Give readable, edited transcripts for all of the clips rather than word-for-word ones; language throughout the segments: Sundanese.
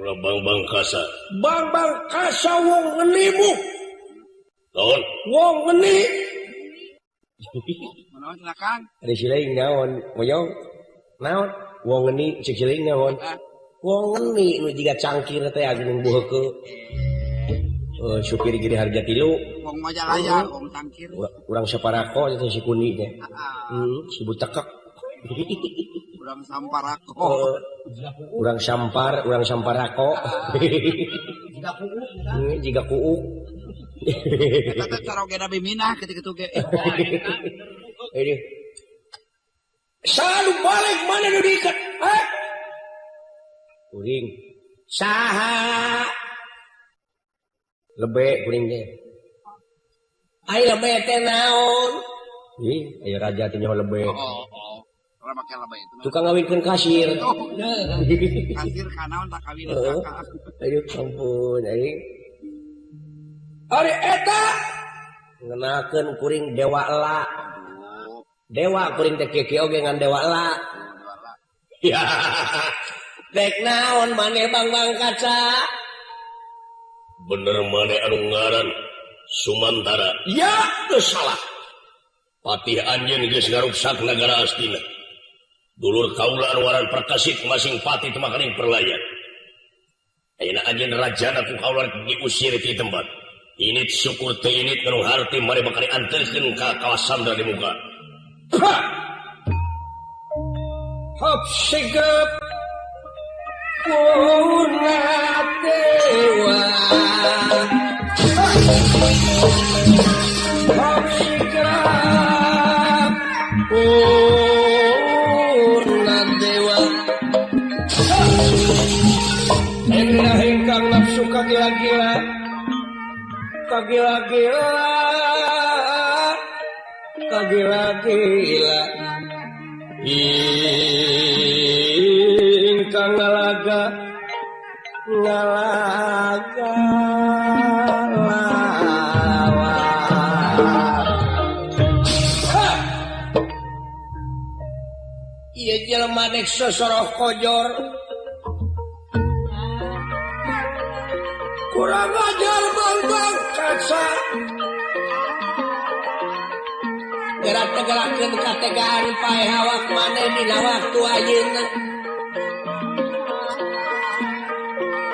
Kaula Bangbang Kasa. Bangbang Kasa wong ngenimu. Naon? Wong ngeni. Naon silakan? Ari silaing naon? Moyong. Naon? Wong ngeni cek silaing naon? Wong ngeni nu jiga cangkir teh geuning buheukeun. Supir gede harga tilu. Wong Majalaya, wong cangkir. Urang saparako eta si Kuni teh. Si butekek. Urang samparako. Urang sampar, urang samparako. Jiga kuuk. Jiga kuuk. Eta teh caroge Nabi Minah kitu-kitu ge. Ini. Selalu balik mana nu diikat? Hah? Kuring. Saha? Lebe kuring teh. Ai lebe teh naon? Ih, aya raja teh nyaho lebe. Oh, oh. Ora make lebe itu. Tukang ngawinkeun kasir. Kasir kanaon tak kawin ka. Aduh, ampun aing. Ari eta ngenakeun kuring dewa la. Dewa kuring teh kieu oge ngan dewa la. Ya. Dek naon maneh Bangbang Kaca? Bener maneh anu ngaran Sumantara. Ya, teu salah. Patih anjeun geus ngaruksak nagara Astina. Dulur kaula anu ngaran Perkasit masing patih teu makaning perlaya. Ayeuna anjeun rajana ku kaula diusir ti tempat. Init syukur teu init nu harti mari bakal dianterkeun ka kawasan di muka. Hop sigep purna dewa. Hop sigep purna dewa. Endah ingkang nafsu kagila-gila. Kagila-gila, kagila-gila, ingkang ngalaga, ngalaga lawa. Ieu jelema dek sosoroh kojor, kurang ajar Bangbang Kaca. Gerak tegerakeun kategaan paeh awak maneh dina waktu ayeuna.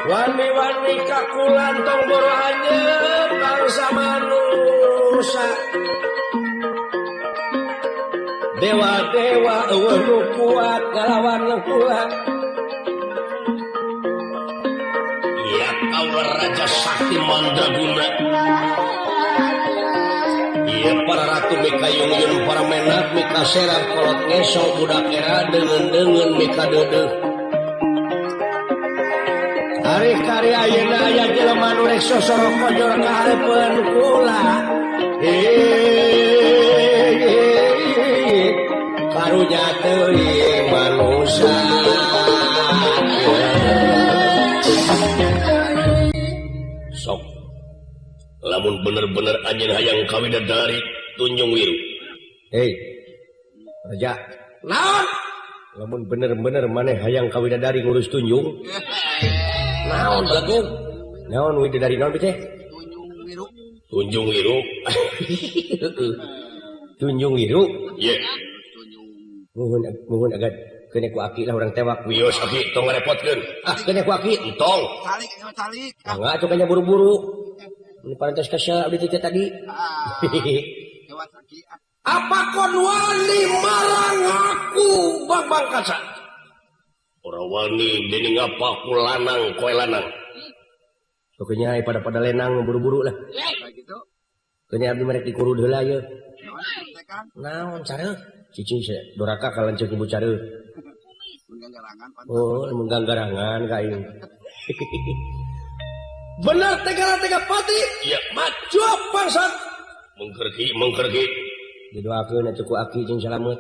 Wani-wani kakulan tong boro anjeun bangsa manusa. Dewa-dewa eueuh nu kuat ngalawan kula. Ya Allah Raja Sakti Mandraguna. Iya para ratu mikayungyun para menak mikaserap kolot ngeso budak era deungeun-deungeun mikadeudeuh. Ari kari ayeuna aya jelema nu rek sosoro kojor ka hareupeun kula. Karunya teuing manusa. Sok lamun bener-bener anjeun hayang kawidadari Tunjung Wiru. Hei, raja. Naon? Lamun bener-bener maneh hayang kawidadari ngurus Tunjung. Naon belagung? Naon widadari naon teh? Tunjung Wiru. Tunjung Wiru. Tunjung Wiru. Ye. Muhun muhun agak kene ku aki lah urang tewak. Wios aki tong ngarepotkeun. Ah, kene ku aki entong. Calik calik. Mangga atuh kanya buru-buru. Ini parantos kasya abdi teh tadi. Apa kon wani marang aku Bangbang Kaca? Ora wani dening apa ku lanang koe lanang. Pokoknya pada-pada lenang buru-buru lah. Kene abdi merek dikurud heula ye. Naon cara? Cicing doraka kalanceuk ibu cara. Oh, mengganggarangan ka aing. Benar tegara-tega pati. Iya, maju bangsat. Mengkerki, mengkerki. Didoakeun atuh ku aki jeung salamet.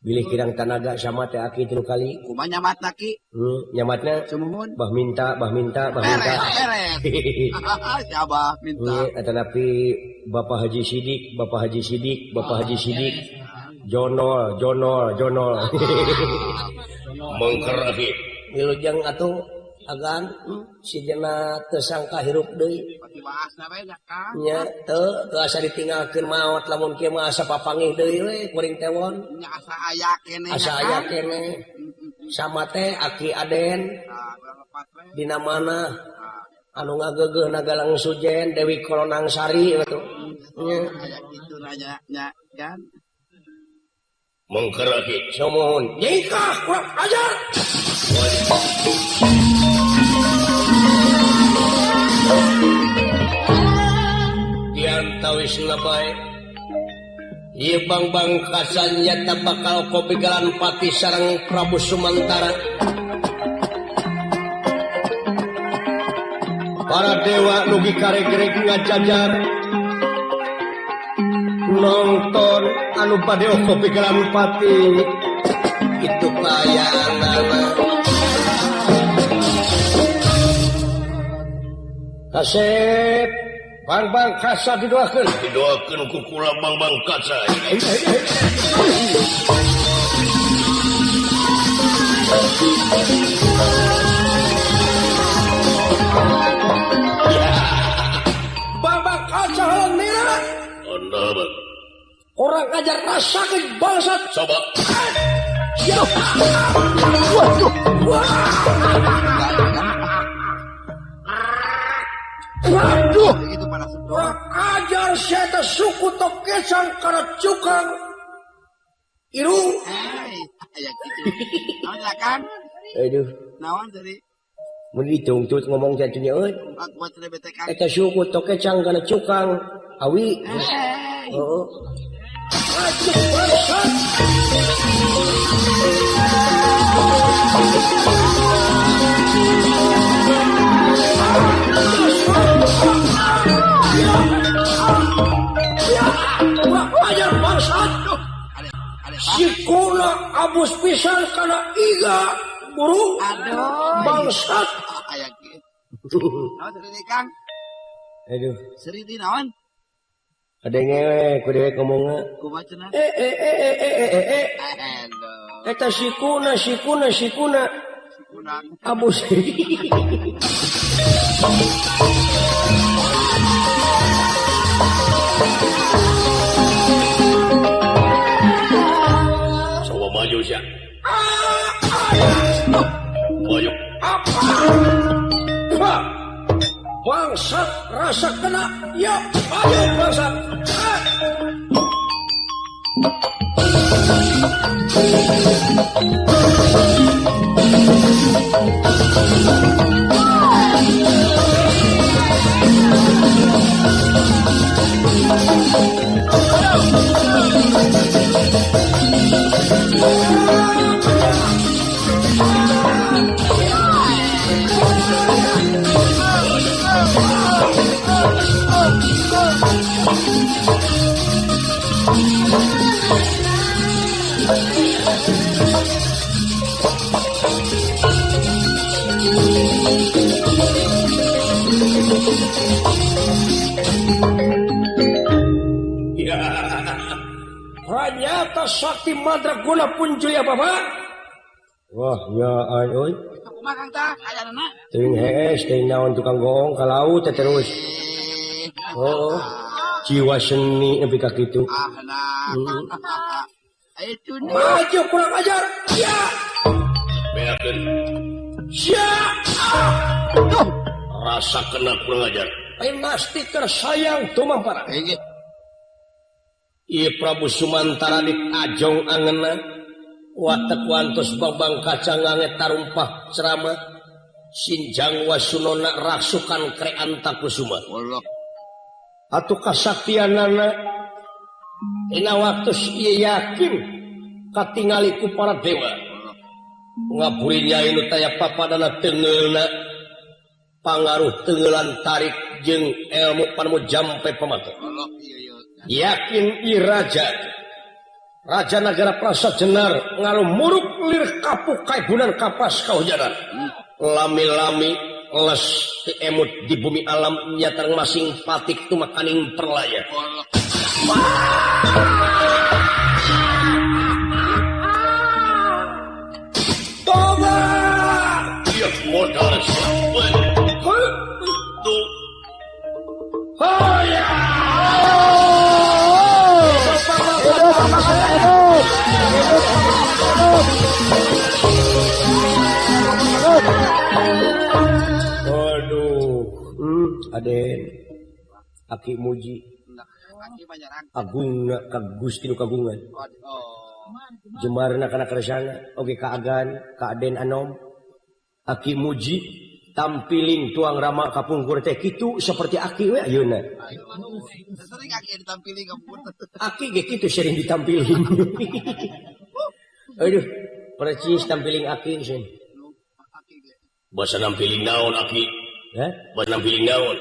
Bilih kirang tanaga sama teh aki 3 kali. Kumaha nyamatna ki? Nyamatna sumuhun. Bah minta, bah minta, bah minta. Beres. Siapa minta? Atanapi Bapak Haji Sidik, Bapak Haji Sidik, Bapak Haji Sidik. Jonol, jonol, jonol. Mengker aki. Wilujeng atuh Agan si jena teu sangka hirup deui. Nya teu teu asa ditinggalkeun maot lamun kieu mah asa papangih deui we kuring tewon. Nya asa aya keneh. Asa aya keneh. Sama teh Aki Aden. Dina mana anu ngageugeuh Nagalang Sujen Dewi Kolonang Sari gitu. Nya aya kitu nanya nya kan. Mengker aki. Somohon. Nyingkah kurang ajar. Diantawis bae. Ieu Bangbang Kaca nyata bakal kopigalan pati sareng Prabu Sumantara. Para dewa nugi karegreg ngajajar nonton anu bade kopigalan pati itu kayaanana. Kasep Bangbang Kaca didoakeun. Didoakeun ku kula Bangbang Kaca. Bangbang Kaca halang nira. Anda orang ajar rasakeun bangsat. Coba. Waduh. Waduh, kurang ajar saya suku tokecang karena cukang irung. Aya gitu. Naon kan? Aduh. Naon jadi? Mun ditungtut ngomong jatuhnya euy. Eta suku tokecang karena cukang awi. Heeh. Aduh, bangsat. Ajar bangsat. Sikuna abus pisan kana iga burung. Bangsat. Aya kitu. Naon seri Kang? Aduh. Seri di naon? Ada ngewe ku dewek ngomongna. Kumaha cenah? Eta sikuna sikuna sikuna. Abus. Coba maju sia. Maju. Apa? Bangsat rasa kena. Ya, ayo bangsat. Ternyata sakti mandraguna punjul ya bapak. Wah ya ai oi. Kumaha Kang tah ayanana? Teuing hees teuing naon tukang goong ka laut teh terus. Oh, jiwa seni nepi ka kitu. Ah nah. Itu maju kurang ajar. Ya. Beakeun. Sia. Rasa kena kurang ajar. Pasti tersayang tumampara. Ieu Prabu Sumantara ditajong angeuna watek wantos Bangbang Kaca ngange tarumpah ceramah Sinjang Wasunona rasukan Kre Antakusuma. Atuh kasaktianana dina waktu ieu yakin katingali ku para dewa. Ngaburi nyai nu taya papadana teungeulna pangaruh teungeulan tarik jeung ilmu panemu jampe pamate. Yakin i raja raja nagara Prasa Jenar ngalumuruk lir kapuk kaibunan kapas kahujanan lami-lami les ti emut di bumi alam nyatar masing patik tumakaning perlaya. Toba! Ieu modal. Aden aki muji agungna ka Gusti nu kagungan. Jembarna kana kersana oge ka Agan ka Aden Anom aki muji tampiling tuang rama kapungkur teh kitu seperti aki we ayeuna. Sering aki ditampiling kapungkur. Aki ge kitu sering ditampiling. Aduh, percis tampiling aki sih. Basa nampiling naon aki? Hah? Basa nampiling naon?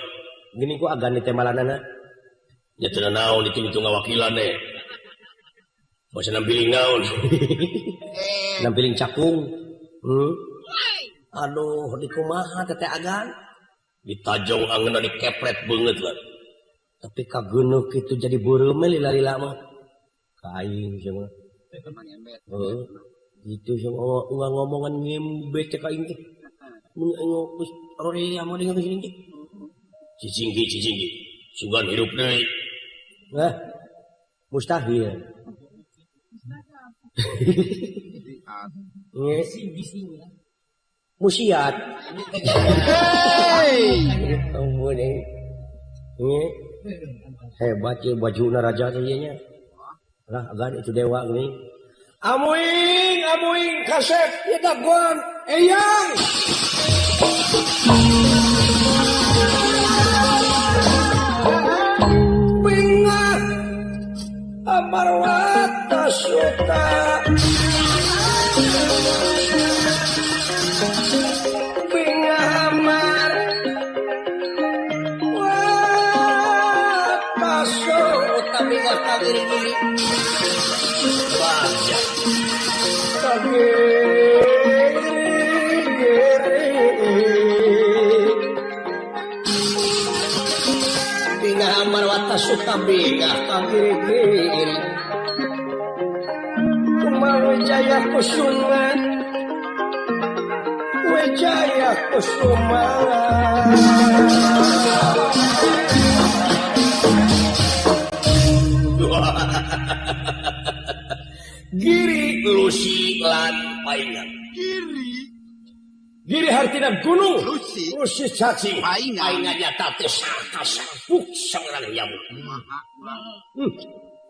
Gini ku Agan teh malanana. Nya teu naon itu ngawakilan deh. Basa nampiling naon? Nampiling cakung. Aduh, dikumaha teteh Agan? Ditajong angeuna dikepret beungeut lah. Tapi kageuneuh kitu jadi beureum lila-lila mah. Ka aing cenah. Heeh. Gitu cenah ulah ngomongan ngembet ka aing teh. Mun aing geus rorea mah deui sini teh. Cicinggi cicinggi. Sugan hirup deui. Hah? Mustahil. Musiat. Hey. Ampun eh. Hebat ya bajuna raja teh nya. Lah Agan itu dewa geuning. Amuing, amuing kasep ieu dagoan eyang. Bingah amarwata suta. Bingah amarwata suta bingah kagiri-giri Kumaha Wijaya Kusuma Wijaya Kusuma Giri Lusi lan Paingan. Giri. Giri hartina gunung. Lusi. Lusi cacing. Paingan. Paingan nyata teh sakasabuk sangrang nyamuk.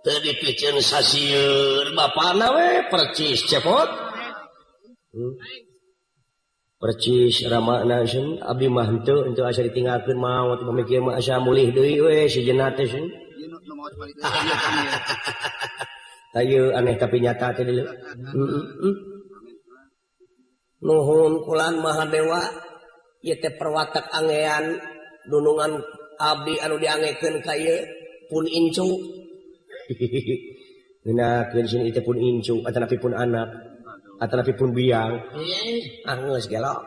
Teu dipiceun sasieun bapana we percis cepot. Percis ramana seun abdi mah henteu henteu asa ditinggalkeun maot pamikir mah asa mulih deui we sejeuna teh seun. Ayo aneh tapi nyata teh deuleu. Nuhun kulan Mahadewa ieu teh perwatak angean dunungan abdi anu diangekeun ka ieu pun incu. Ngeunakeun sini ieu teh pun incu atanapi pun anak atanapi pun biang. Ah geus gelo.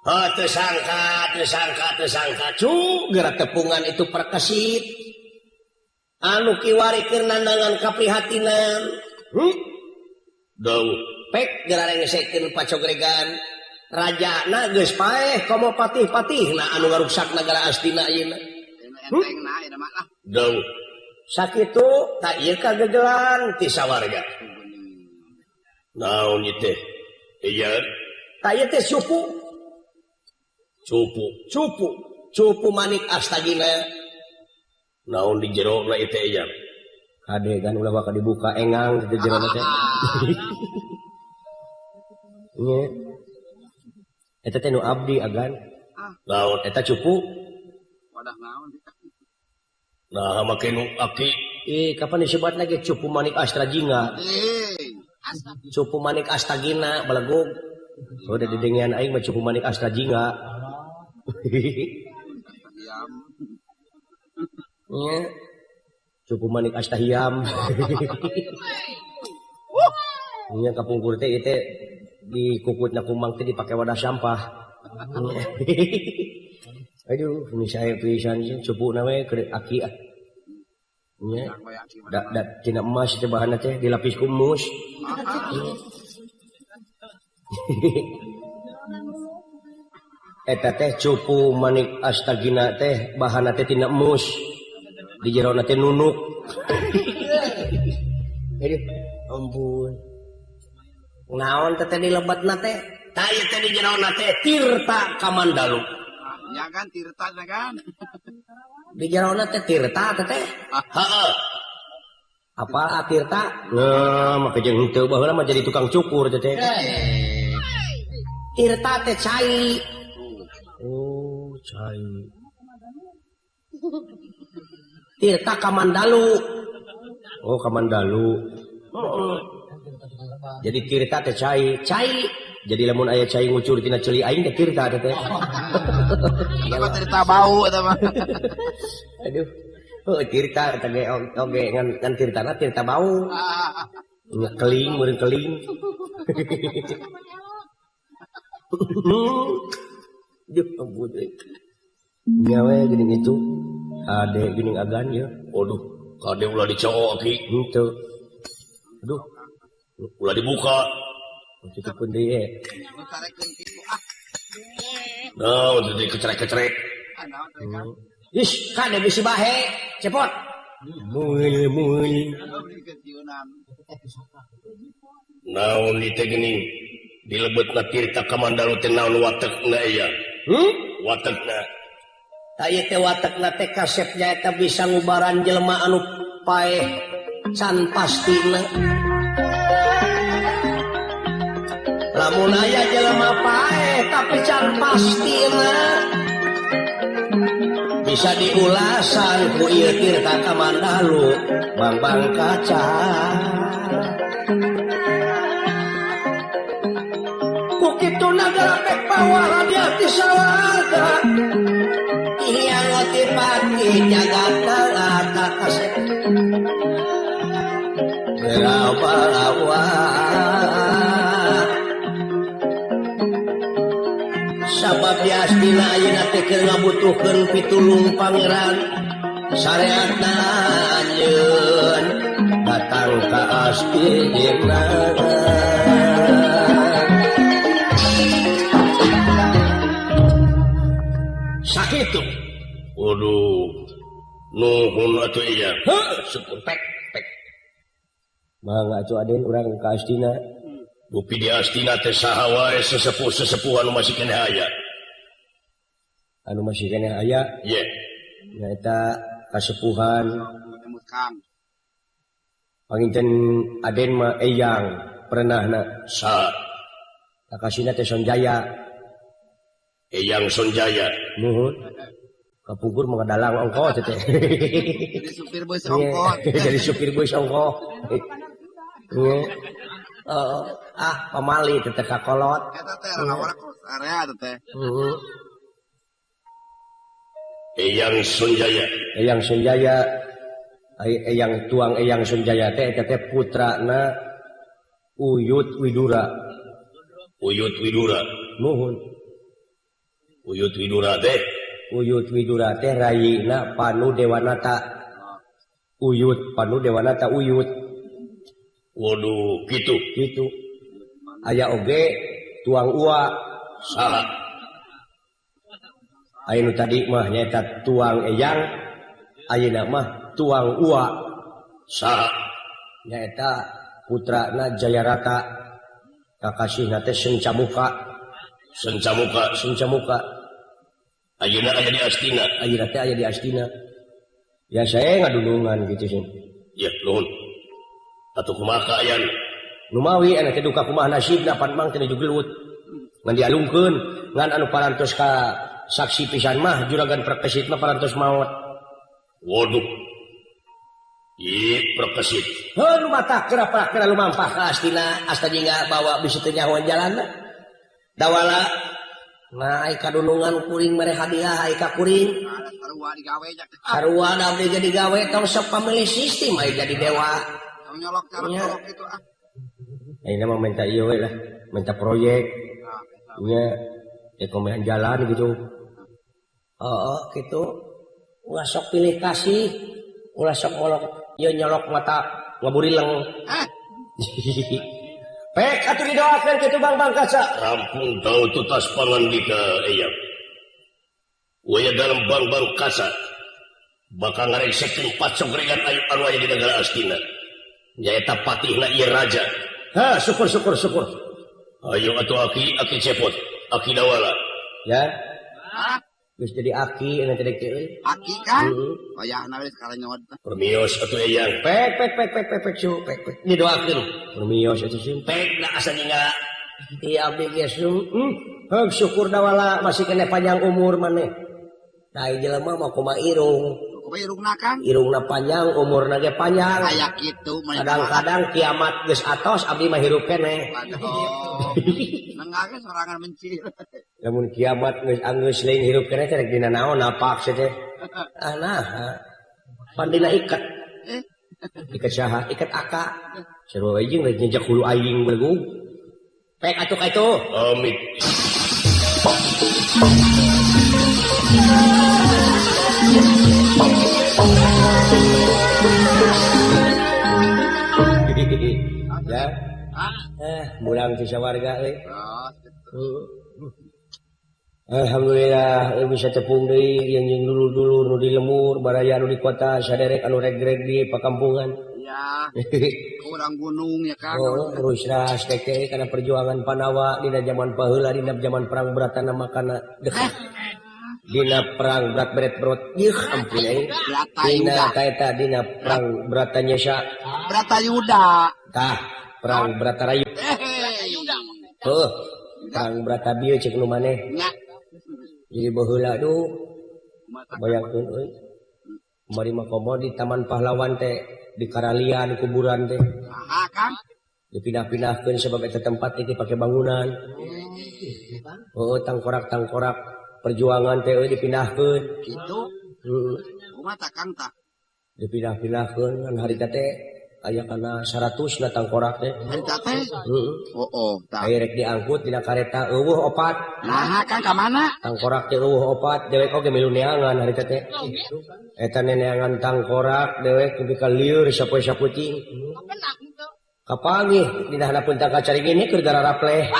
Heuh teu sangka teu sangka teu sangka cu geura tepungan itu perkesit. Anu kiwari keur nandangan kaprihatinan. Dawuh pek geura rengsekeun pacogregan. Rajana geus paeh komo patih-patihna anu ngaruksak nagara Astina ayeuna. Entengna eta mah lah. Dawuh sakitu tak ieu kagegelan ti sawarga. Naon ieu teh? Ieu tak ieu teh cupu. Cupu, cupu, cupu manik astagina. Naon di jero na ieu teh ieu? Kade kan ulah bakal dibuka engang di jero teh. Nya. Eta teh nu abdi agan. Naon eta cupu? Wadah naon? Nah, make nu aki. Kapan disebat lagi cupu manik astrajinga? Cupu manik astagina belegug. Udah didengean aing mah cupu manik astrajinga. Nya. Cupu manik astahiam. Nya kapungkur teh ieu teh di kukutna kumang teh dipake wadah sampah. Aduh, ini saya pisan cupu na we keur aki ah. Nya. Da tina emas teh bahanna teh dilapis ku emus. Eta teh cupu manik astagina teh bahanna teh tina emus. Di jerona teh nunuk. Aduh, ampun. Naon teh di lebetna teh? Tah ieu teh di jerona teh Tirta Kamandalu. Ya kan tirta kan. Di jerona teh tirta teh. Heeh. Apa tirta? Nah, make jeung henteu baheula mah jadi tukang cukur teh. Tirta teh cai. Oh, cai. Tirta Kamandalu. Oh, Kamandalu. Oh. Jadi tirta teh cai, cai. Jadi lamun aya cai ngucur tina ceuli aing teh tirta teh. Eta mah tirta bau eta mah. Aduh. Oh, tirta eta ge oge ngan tirtana tirta bau. Keling meureun keling. Duh, ampun. Nyawe geuning itu. Ade geuning agan ya. Waduh, kade ulah dicowok ki. Henteu. Aduh, ulah dibuka. Itu pun deui. Nah, jadi kecerek-kecerek. Ih, kade bisi bahe, cepot. Meul meul. Naon ieu teh geuning? Dilebetna tirta Kamandalu teh naon watekna ieu? Watekna. Tah ieu teh watekna teh kasep nyaeta bisa ngubaran jelema anu paeh can pastina. Lamun aya jelema paeh tapi can pastina bisa diulasan ku ieu tirta Kamandalu Bambang Kaca. Ku kitu nagara pek bawah dia ti sawarga. Yang ngotipati jagat tata kasep. Berapa sabab di Astina ayeuna teh keur ngabutuhkeun pitulung pangeran sareatna anjeun datang ka Astina. Sakitu. Waduh, nuhun atuh ieu. Heuh, syukur pek pek. Mangga atuh aden urang ka Astina. Dupi di Astina teh saha wae sesepuh-sesepuh anu masih keneh aya. Anu masih keneh aya? Ye. Nyaeta kasepuhan panginten aden mah eyang pernahna. Saha? Kakasina teh Sonjaya. Eyang Sonjaya. Nuhun. Kapungkur mah ngadalang ongkoh teh. Jadi supir bus ongkoh. Jadi supir bus ongkoh. Ah, pamali teh kakolot. Eta teh rawara area teh. Heeh. Eyang Sonjaya. Eyang Sonjaya. Eyang tuang Eyang Sonjaya teh eta teh putrana Uyut Widura. Uyut Widura. Nuhun. Uyut Widura teh. Uyut Widura teh rayina Panu Dewanata. Uyut Panu Dewanata Uyut. Waduh, gitu. Gitu. Aya oge tuang ua. Saha? Aya nu tadi mah nyaeta tuang eyang, ayeuna mah tuang ua. Saha? Nyaeta putrana Jayarata. Kakasihna teh Sencamuka. Sencamuka, Sencamuka. Ayeuna aya di Astina. Ayeuna teh aya di Astina. Ya saya ngadulungan gitu sih. Ya, nuhun. Atuh kumaha kaayaan? Numawi anu teh duka kumaha nasibna pan mang teh gelut. Ngan dialungkeun, ngan anu parantos ka saksi pisan mah juragan Perkesit mah parantos maot. Waduh. Ieu Perkesit. Heuh nu mata kera-kera lumampah ka Astina, asta jingga bawa bisi teu nyahoan jalanna. Dawala nah ai kadulungan kuring mere hadiah ai ka kuring. Sarua digawe. Sarua abdi jadi gawe tong sok pamilih sistem ai jadi dewa. Nyolok nyolok gitu ah. Ayeuna mah minta ieu we lah, minta proyek. Nya ekonomian jalan gitu. Heeh, kitu. Ulah sok pilih kasih, ulah sok ngolok ieu nyolok mata ngaburileng. Ah. Pek atuh didoakeun kitu Bang Kaca. Rampung tau tutas pangandika eyang. Waya dalam Bang Kaca bakal ngareksekeun pacogregan ayu anu aya di negara Astina. Nyaeta patihna ieu raja. Ha, syukur syukur syukur. Ayo atuh aki cepot, aki dawala. Ya. Geus jadi aki eta teh euy. Aki kan? Wayahna we sekarang nyod. Permios atuh eyang. Pek pek pek pek pek pek su pek pek. Didoakeun. Permios atuh sing pek na asa ninggal. Iya abdi geus heug syukur dawala masih kena panjang umur maneh. Da jelema mah kumaha irung. Kumaha irungna Kang? Irungna panjang, umurna ge panjang. Aya kitu kadang-kadang kiamat geus atos abdi mah hirup keneh. Waduh. Nengah ge sorangan mencir. Lamun kiamat geus anggeus lain hirup keneh teh rek dina naon napak sia teh. Ah nah. Pan dina iket. Iket saha? Iket aka. Sarua we jeung rek nyejek hulu aing belegug. Pek atuh ka itu. Amit. Ya. Mulang ti sawarga euy. Alhamdulillah bisa tepung deui jeung jeung dulur-dulur nu di lemur baraya nu di kota saderek anu reg-reg di pakampungan. Ya. Kurang gunung ya Kang. Oh, rusras teh kana perjuangan Pandawa dina zaman baheula dina zaman perang Bratana makana dekat. Dina perang berat beret berot yuh ampun euy. Dina eta dina perang Bratanyasa. Bratayuda. Tah, perang Bratarayu. Heuh, perang Bratabieu ceuk nu maneh. Nya. Jadi baheula duh. Bayangkeun euy. Kamari mah komo di Taman Pahlawan teh di Karalian kuburan teh. Saha Kang? Dipindah-pindahkeun sebab eta tempat teh dipake bangunan. Oh, tangkorak-tangkorak perjuangan teh euy dipindahkeun. Kitu? Heeh. Kumaha tah Kang tah? Dipindah-pindahkeun ngan harita teh aya kana 100 na tangkorak teh. Harita teh? Heeh. Oh, tah. Aya rek diangkut dina kareta eueuh opat. Naha Kang ka mana? Tangkorak teh eueuh opat, dewek oge milu neangan harita teh. Eta neangan tangkorak dewek nepi ka lieur sapoe saputing. Kapanggih dina handapeun tangkal caringin keur gararapleh.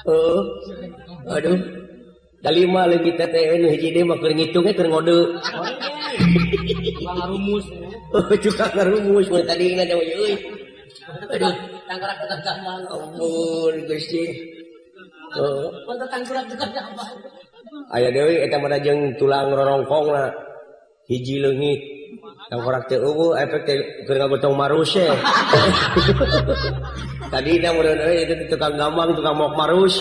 Heeh. Aduh. Da lima leungit teh nu hiji deui mah keur ngitung ge keur ngode. Tukang ngarumus. Tukang ngarumus mun tadi na deui euy. Aduh, tangkorak tukang gampang. Ampun Gusti. Heeh. Mun tangkorak tukang gampang. Aya deui eta mah jeung tulang rorongkongna. Hiji leungit. Tangkorak teh eueuh efek teh keur ngagotong marus ye. Tadi da meureun euy itu tukang gambang, tukang mok marus.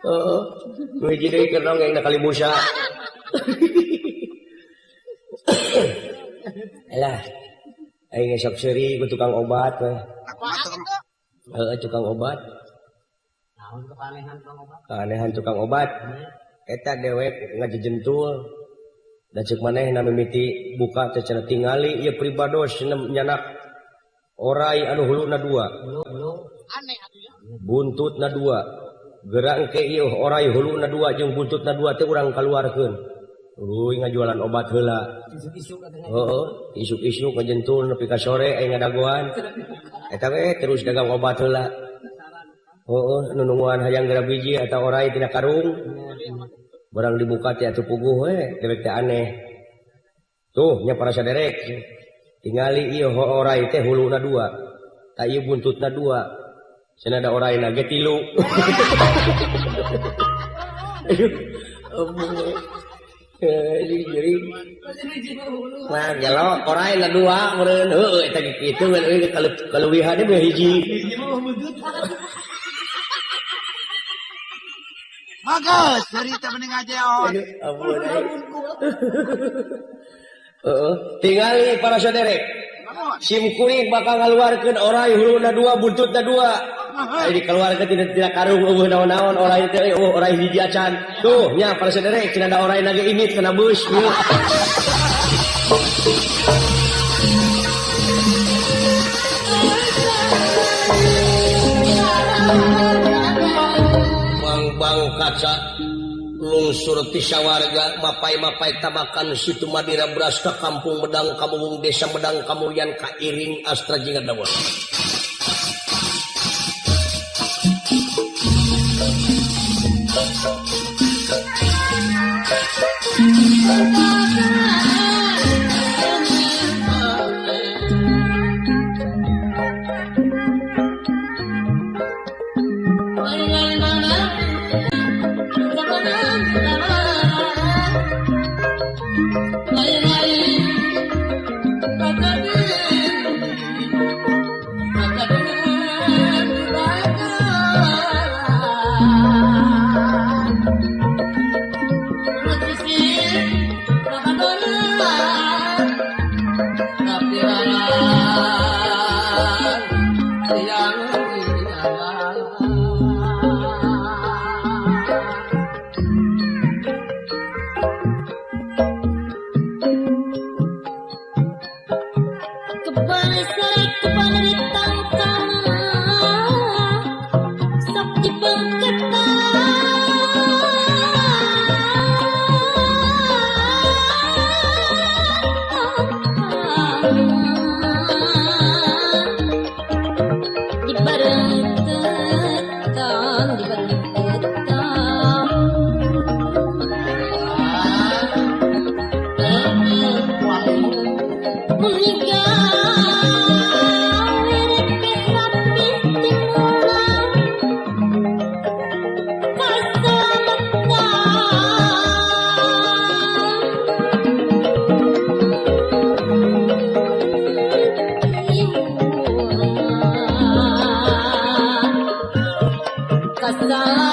Heeh. Nu hiji deui keur nongeng na kali busa. Alah. Aing sok seuri ku tukang obat we. Heeh, tukang obat. Naon keanehan tukang obat? Keanehan tukang obat. Eta dewek ngajejentul. Da ceuk manehna mimiti buka teh cenah tingali ieu pribados nyanak orai anu huluna dua. Aneh atuh ya. Buntutna dua. Geura engke ieu orai huluna dua jeung buntutna dua teh urang kaluarkeun. Euy ngajualan obat heula. Isuk-isuk atuh. Heeh, isuk-isuk ngajentul nepi ka sore aya ngadagoan. Eta we terus dagang obat heula. Heeh, nu nungguan hayang geura biji atau orai tina karung. Barang dibuka teh atuh puguh we, dewek teh aneh. Tuh nya para saderek. Tingali ieu orai teh huluna dua. Ta ieu buntutna dua. Cenah da oraina ge tilu. Jadi mah gelo oraina dua meureun heueuh eta ge kitu euy kaleuwihan ge hiji. Bagus, cerita mending aja on. Heeh, tingali para saderek. Sim kuring bakal ngaluarkeun orai huluna dua buntutna dua. Aya dikeluarkeun tidak karung eueuh naon-naon orai teh eueuh orai hiji acan. Tuh nya para saderek cenah da oraina ge imit kana beus. Bang kaca lungsur ti sawarga mapai-mapai tabakan situ Madira beras ka kampung Medang Kamuwung desa Medang Kamulyan kairing Astra Jingga Dawa. Bareng ketam di bareng ketam Kasalametan.